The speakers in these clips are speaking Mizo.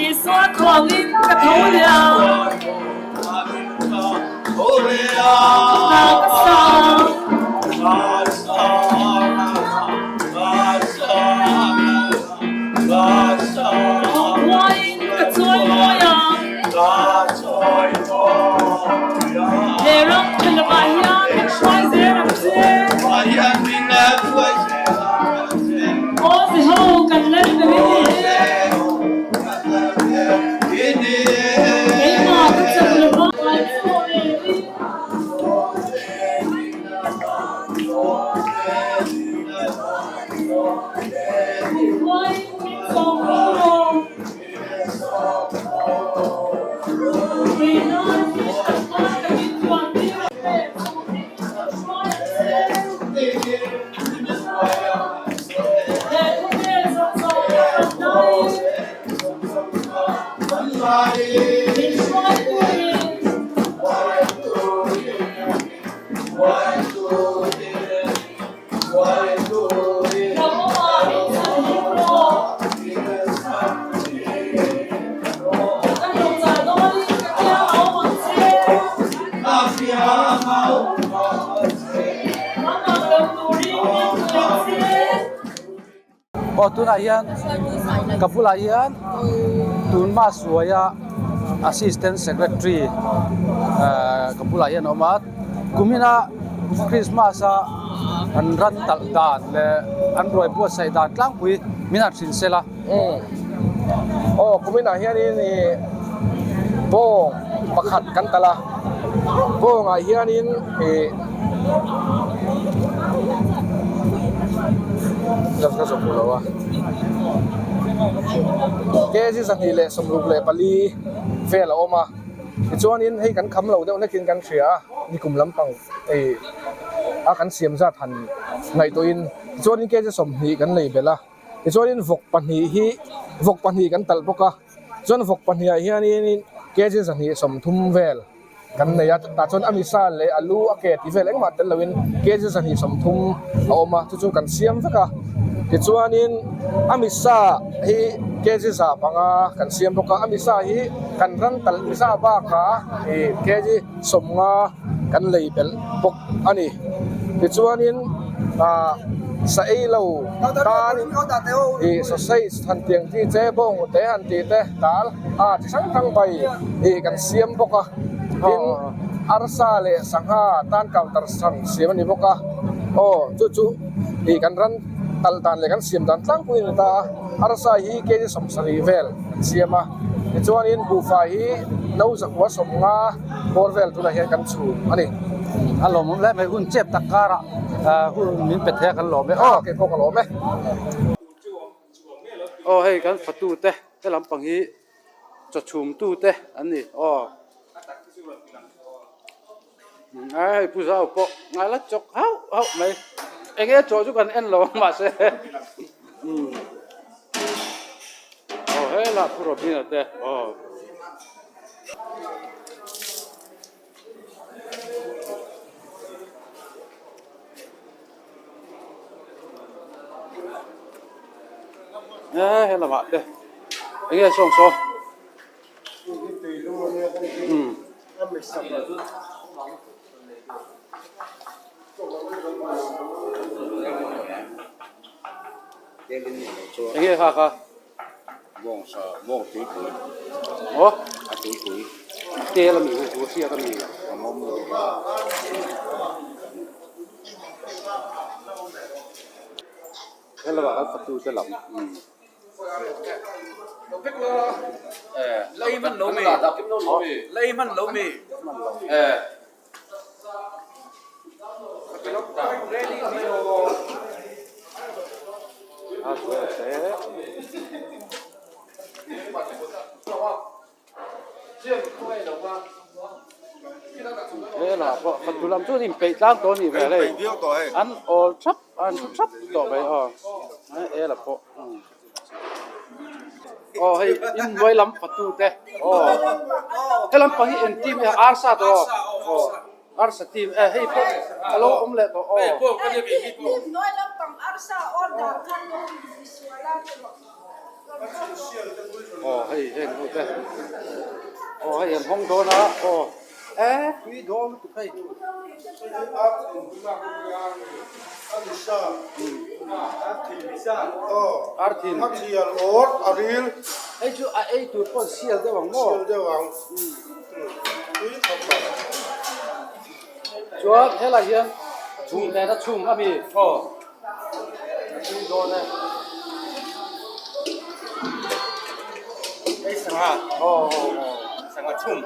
Isua thawngin ka tho leh a. Hna ka sang. Thawkhuaiin ka chawi mawi a. He ram tha lamah hian min hruai zel ang che. Aw Jeho kan lal ber i ni e. Keimah ka chak lo va. Vai chaw relin. Khuaiin min sawm fo rawh. Aw tunah hian ka bulah hian tun mas ruaia assistant secretary ehh ka bulah hian a awm a kumina Christmas a an ran talh dan leh an ruai buatsaih dan tlangpui min han hrilh sela. Aw kuminah hianin ih bawng pakhat kan talh a bawngah hianin ih ka zawh duh lo a kg 224 vel a awm a tichuanin hei kan kham lo deuh hlekin kan hria a nikum lampang ih a kan siam zat han ngaihtuahin tichuanin kg 20 kan nei belh a. Tichuanin vawk pahnih hi vawk pahnih kan talh bawk a chuan vawk pahnihah hianin kg 230 vel kan nei a tah chuan a misa leh a lu a ke tih vel engmah tel loin kg 230 a awm a chu chu kan siam vek a tichuanin a misa hi kg 5 kan siam bawk a a misa hi kan ran talh misa bakah ih kg 50 kan lei belh bawk a ni tichuanin ah sa ei lo tan ih sausage han tih ang chi che bawng te han tih te dal a chi hrang hrang bai ih kan siam bawk a tin arsa leh sangha tan counter hran siam a ni bawk a aw chu chu ih kan ran talh dan leh kan siam dan tlangpui a ni ta a arsa hi kg 70 vel kan siam a tichuanin buhfai hi no zakua 50 bawr vel tunah hian kan chhum a ni. A lawmawm hle mai hun chep tak karah hun min pe thei a kan lawm e aw. Kei pawh ka lawm e. Aw hei kan fatu te he lampang hi chaw chhum tu te an ni aw. Ai hei pu zau pawh ngai la chawk hauh hauh mai eng nge chaw chu kan en lo ang mahse umm aw helai pu Robina te aw. He he lamah te eng nge sawng saw umm eng nge kha kha. Bawngsa bawng tuipui Maw? A tuipui. A tel a mi hu hu hriat a mi. A mawm lo. He lamah kan fatu te lam. Lei man lo mi. Lei man lo mi. Eh. Helah pawh fatu lam chu an inpeih tlang tawh a nih hmel hei an awl thap an thu thap tawh mai aw ela pawh. Aw hei inhnuai lam fatu te aw helam pang hi eng team nge arsa tawh aw aw arsa team e hei pawh a lo awm leh tawh aw. Aw hei heng ho te aw hei an hawng dawn a aw e tui dawn lutuk hei. Arthin hei chu a ei tur pawh sial deuh ang maw chuan helai hian chhum nena chhum a mi aw a tui dawn e Hei sangha aw aw aw sangha chhum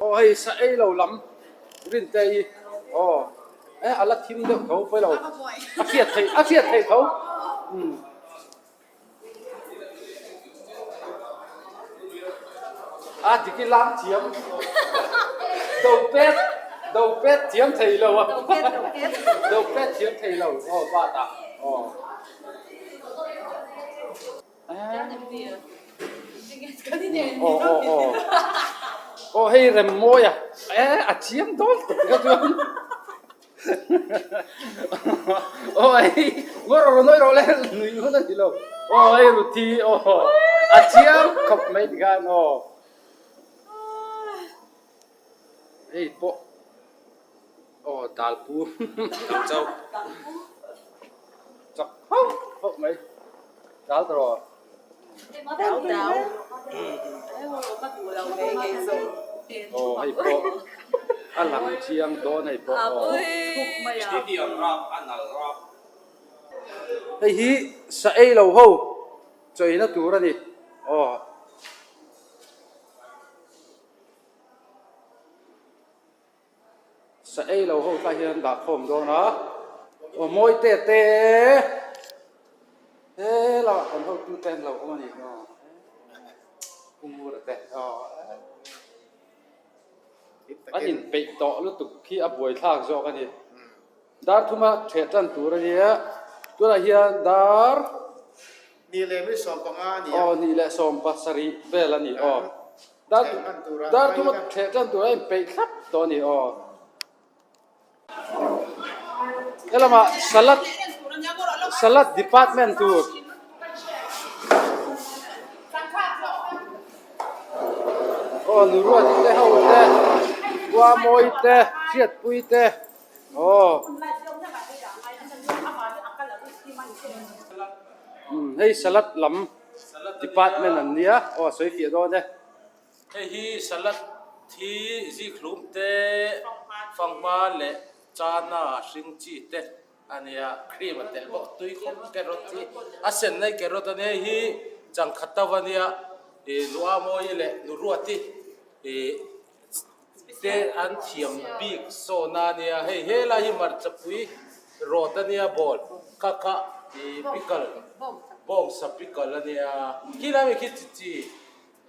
aw hei sa ei lo lam rin te hi aw e a la thim deuh tho pawi lo a hriat theih a hriat theih tho umm. A dik i lam thiam do pet do pet thiam thei lo a do pet thiam thei lo aw bat ah aw aw aw aw aw hei rem mawi a e a chiang dawn tak kha chuan. Aw hei ngawi rawh nawi rawh le nui hun a ni lo aw hei ruthi aw a chiang khawp mai tikhan aw hei pawh aw dal pu chauh chak hauh hauh mai dal ta rawh. Aw hei pawh a lang chiang dawn hei pawh aw. Hei hi sa ei lo ho chawina tur a ni aw. Sa ei lo ho tah hian dah khawm dawn a, aw mawi te te he lamah kan hotu te an lo awm a ni aw Pu Ngura te aw an inpeih tawh lutuk khi a buaithlak zawk a ni dar thuma theh tan tur a nia tunah hian dar Ni leh mi 15 a ni a. Aw ni leh 17 vel a ni aw. Dar thuma theh tan tur a inpeih thlap tawh a ni aw. Helamah salad salad department tur. Aw nu ruat te ho te khua mawi te hriatpui te aw. Hei salad lam. Department an nia aw a sawi fiah dawn e. Hei hi salad thi zikhlum te fanghma leh chana hring chi te a nia cream a telh bawk tui khawp carrot hi a sen nai carrot a nia hei hi changkhat tauh a nia ih nua mawi leh nu ruati ih te an thiam bik sawn a nia hei helai hi hmarchapui rawt a nia ball kha kha ih pickle bawngsa pickle a nia khilai mi khi chi chi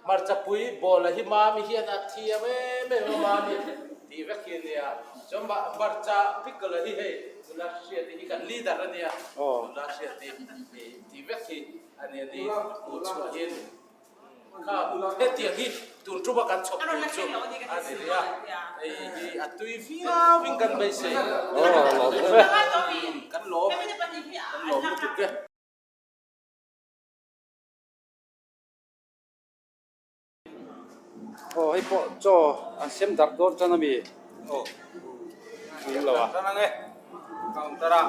hmarchapui ball a hi mami hian a thiam em em a mami tih vek hi a nia chuan hmarcha pickle a hi hei nula hriati hi kan leader a nia nula hriati ih tih vek hi a nia ni hmuh chhuah hin. Kha hetiang hi tun tuma kan chhawp tur chu a ni rih a, hei hi a tui viau in kan beisei. Kan lawm, kan lawm lutuk e. Aw hei pawh chaw an sem darh dawn tan a mi? Aw. Eng lo a. Tan ang e. Counter a.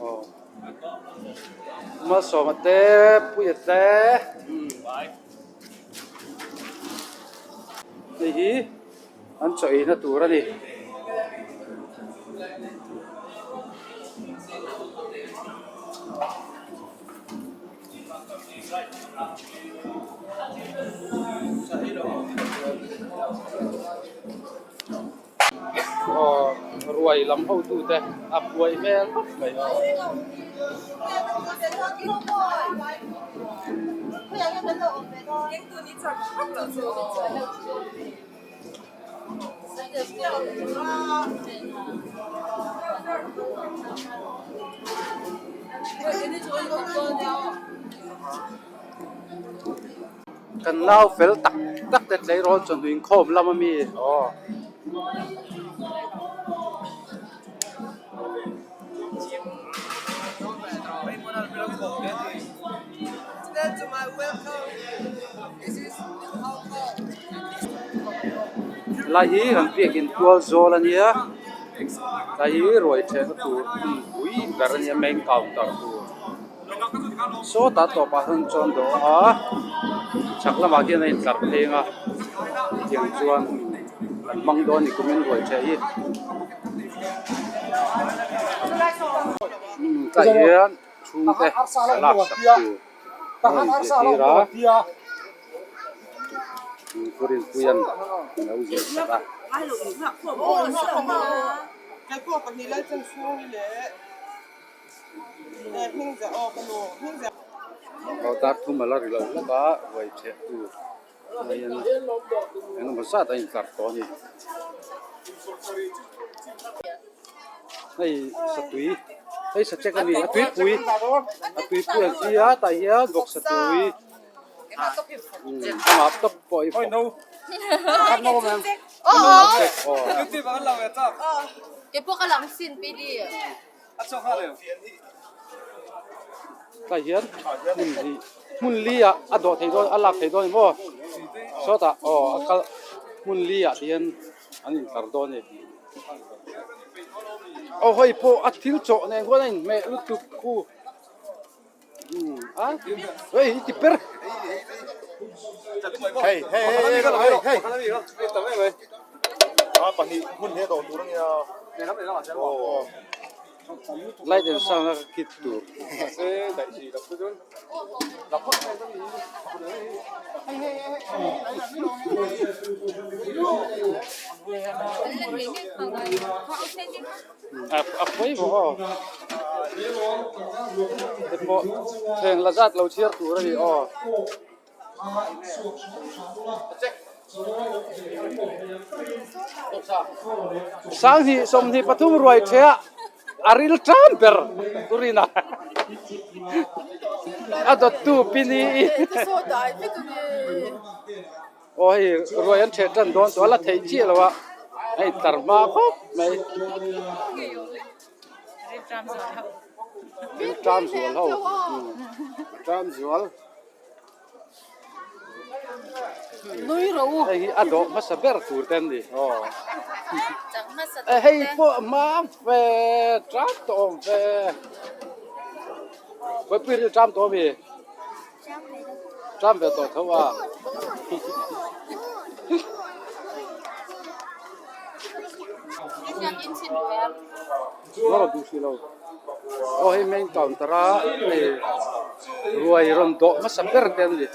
Aw. Malsawma te Puia te hei hi an chaw eina tur a ni. Aw ruai lam hotu te a buai hmel khawp mai aw. Kan nau fel tak tak te tleirawl chawhnu inkhawm lam ami aw. Lai hi kan biakin tual zawl a nia tlai hi ruai thehna tur hmunpui ber a nia main counter tur sawtah tawpah hian chuan dawh a chhak lamah khian a intlar pheng a tiang chuan an hmang dawn a ni kumin ruai theh hi tlai hian chhungte lak sak tur. A rawn zirtir a Purinpuia'n a lo zir sak a. Aw dar thum a la ri lo hlek a ruai theh tur hian engemaw zat a intlar tawh a ni. Hei satui hei sachek a ni a tuipui a tuipui an ti a tah hian bawk satui amah tawp pawh hi Tah hian hmun hi hmun li ah a dawh theih dawn a lak theih dawn a ni maw sawtah aw a kal hmun li ah te hian an intlar dawn a ni aw hei pawh a thil chawh nen khuan a inhmeh lutuk khu umm a hei i ti ber. Light and sound a kit tur. A pawimawh aw te pawh thleng la zat lo chhiar tur a ni aw. Sanghnih 23 ruai ṭheh a ril ṭam ber turin a a dawttu pini i aw hei ruai an ṭheh ṭan dawn tawh a la theih chiah lo a a intlar hma khawp mai. Ril ṭam zual ho ṭam zual. Hei hi a dawh hmasa ber tur te an ni aw hei pawh a hma ve ṭam tawh awm ve Bawihpui ril ṭam tawh ami ṭam ve tawh tho a. Aw hei main counter a hei ruai rawn dawh hmasa ber te an ni.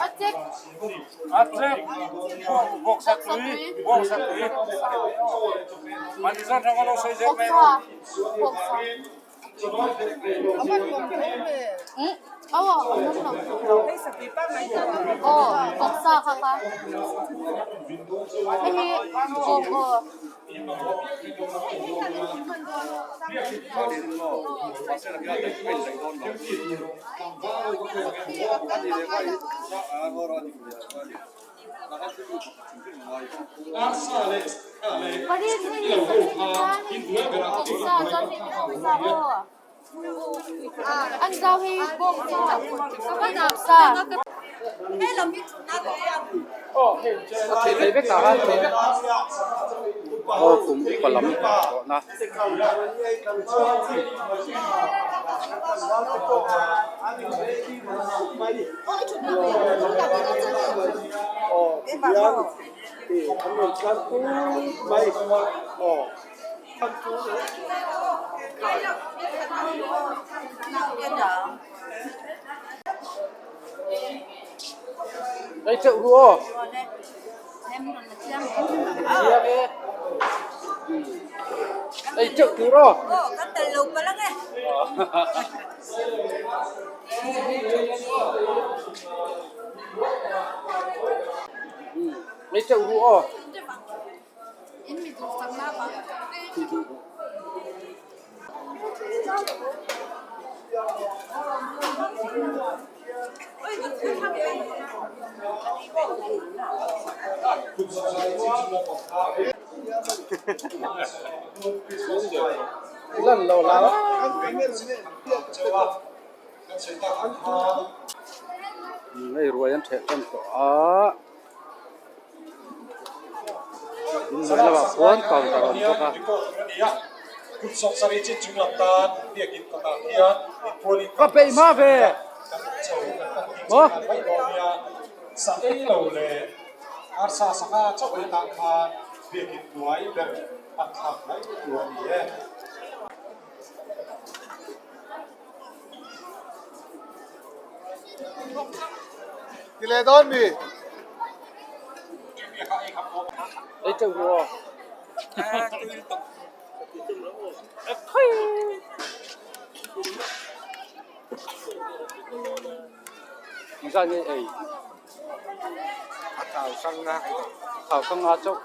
A theih thei vek ah aw kum upa lam tawhna. Ei teuh ru aw. Chiang e. Ei teuh tur aw. Ei teuh ru aw. Lan lo la. Hei ruai an ṭheh ṭan tawh a. Inhnuai lamah khuan counter a awm bawk a. Ka peih hma ve maw. Ti leh dawn mi? Ei teuh ru aw. Engzat nge ei? A thau hrang nga. Thau hrang nga chauh.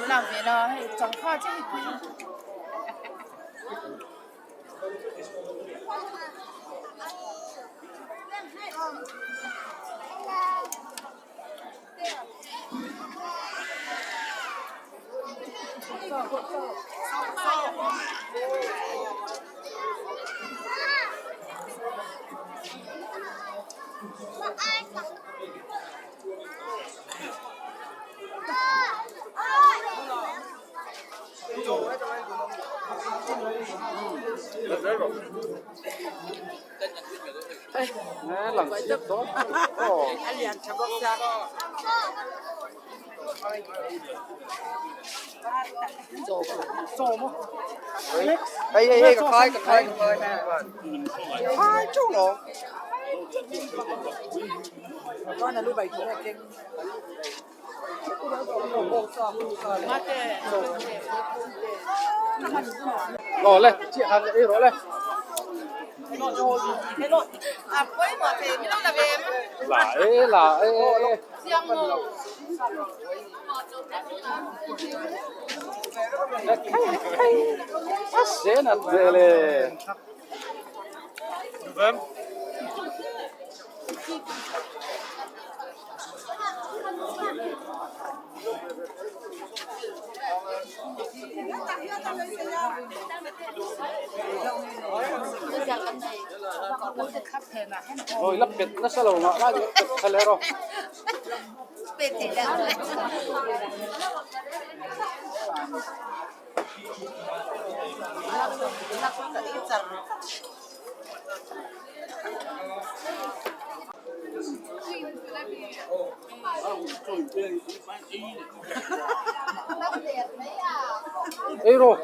Lang chiat dawn Hei hei hei ka khai ka khai ka khai. Khai chauh lo. Aw le chiah khan ei rawh le. La e la e. A sen at ve le. Ôi lắp bịt nó sẽ lầu ngọ ra sẽ lẽ rồi. Ei rawh.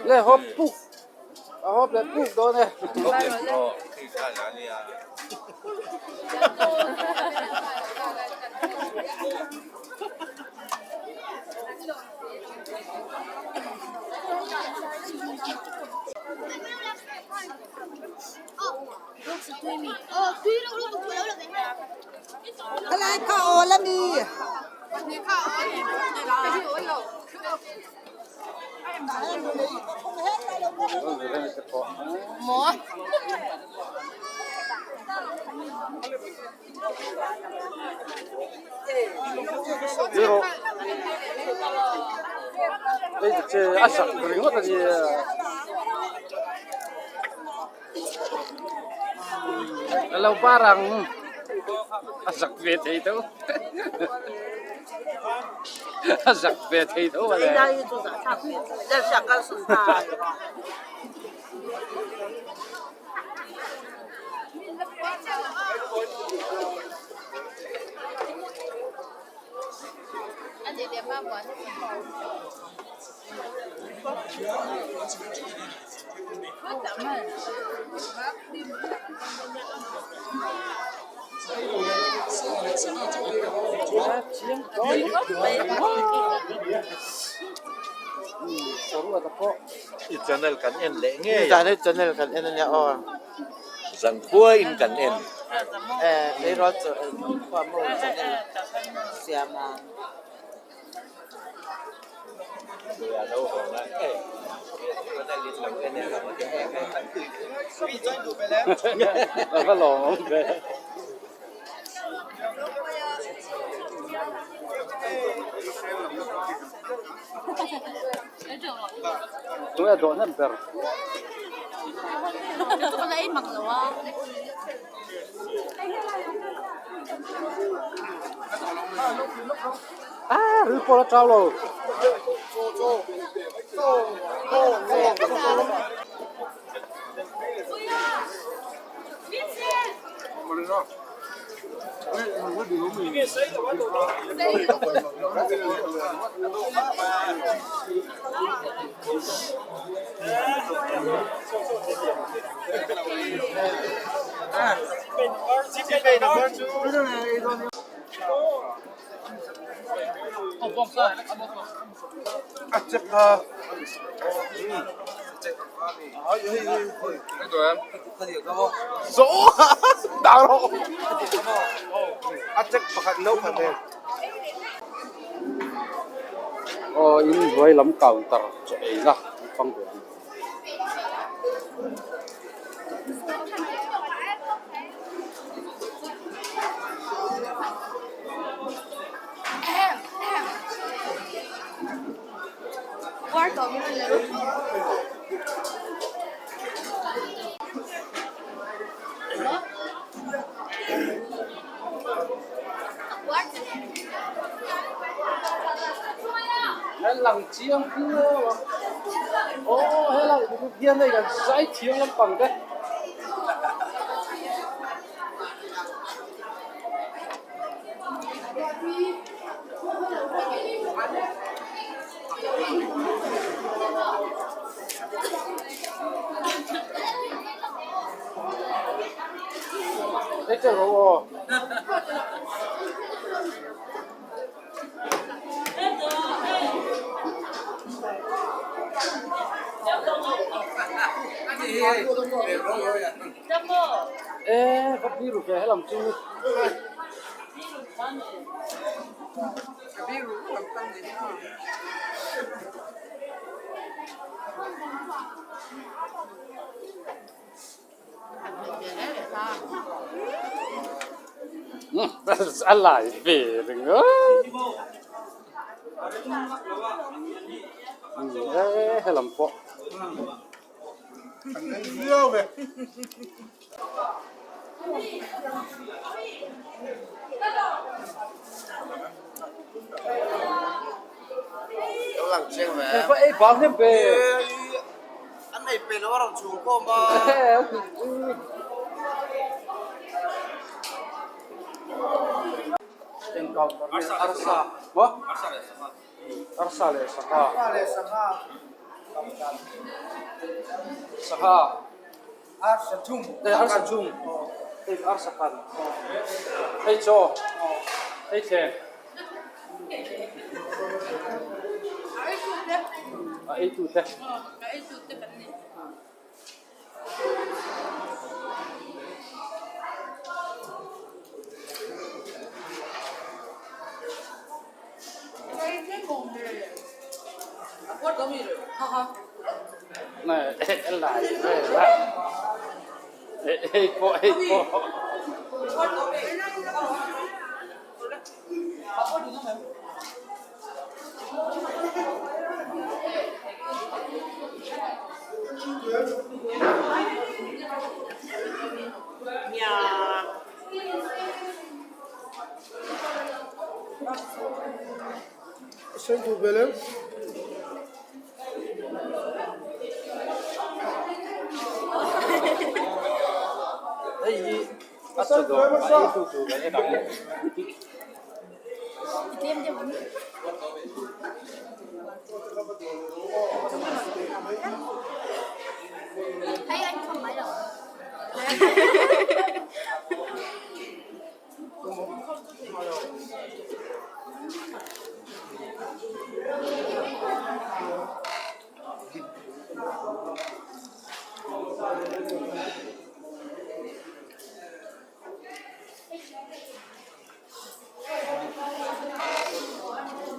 Le hawp puk a hawp leh puk dawn e. A sak ringawt a ni. A lo bar ang a zak ve thei tho a zak ve thei tho a le. Saruata pawh. I channel kan en leh ngei a. Zan i channel kan en ania aw. Zankhua in kan en. E tleirawl chu khua maw channel siam a. A va lawm awm ve. Tunge a dawh hnem ber? Ah, ril pawh la chau lo. Aw in hnuai lam counter chaw eina an fang ve ang. Lang chiang phiau a aw helai hian hei kan zai thiam lampang te. Hei te ro aw. E va biru ve helam chu. A lai ve ringawt. E helam pawh. Hei ei bang hnem ve. An ei pe lo a rawn chhung khawm a. Arsa maw? Arsa leh sangha. Arsa leh sangha. Sangha. Arsa thum. Hei arsa thum. Hei arsa khan. Hei chaw. Hei thleng. A ei tu te. A ei tu te kan ni. Hei pawh hei pawh. Hei hi a chaw dawr a ei tu tur kan en ang.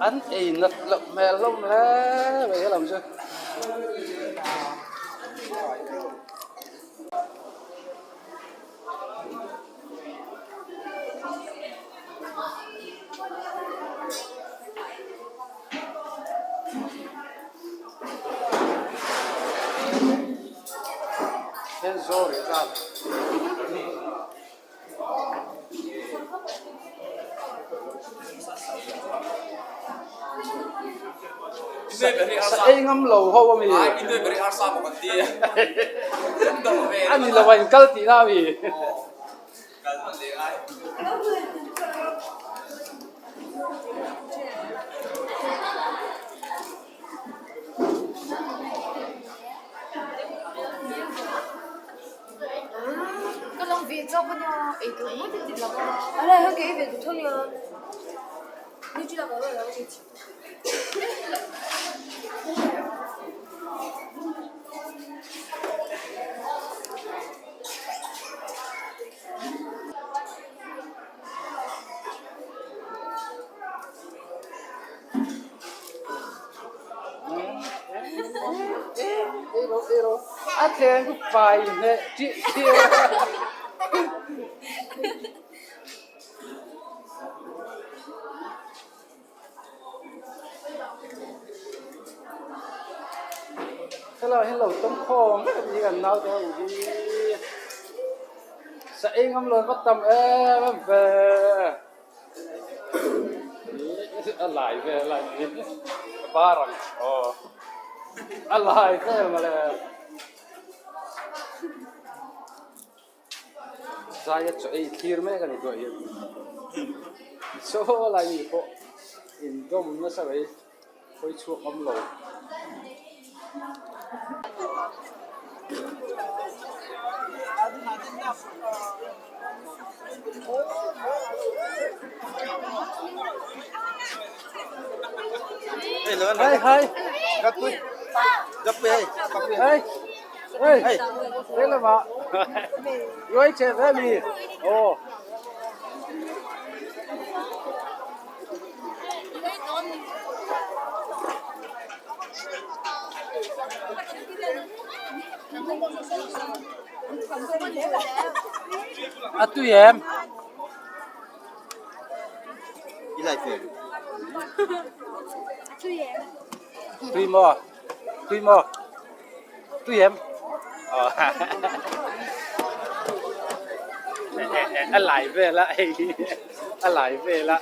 An ei nat loh hmel hlawm hle mai helam chu. Sa ei ngam lo ho a mi. A ni lo a in kal tihna a mi. A thleng fai hneh tih tih a. Helai hi lo tawm khawm vek a ni kan naute ho hi sa eng awm lo va tam em em ve a lai vel a ni bar ang aw a lai vel mawle. Zaia chaw ei thlir mek a ni tawh hian saw lai mi pawh indawm nasa mai hawi chhuak awm lo. Hai hai hai. Hey, thế là vợ. Rồi che ve mi. Oh. A tui em? Tui maw? Tui maw? Tui em? A lai vel a hei a lai vel a.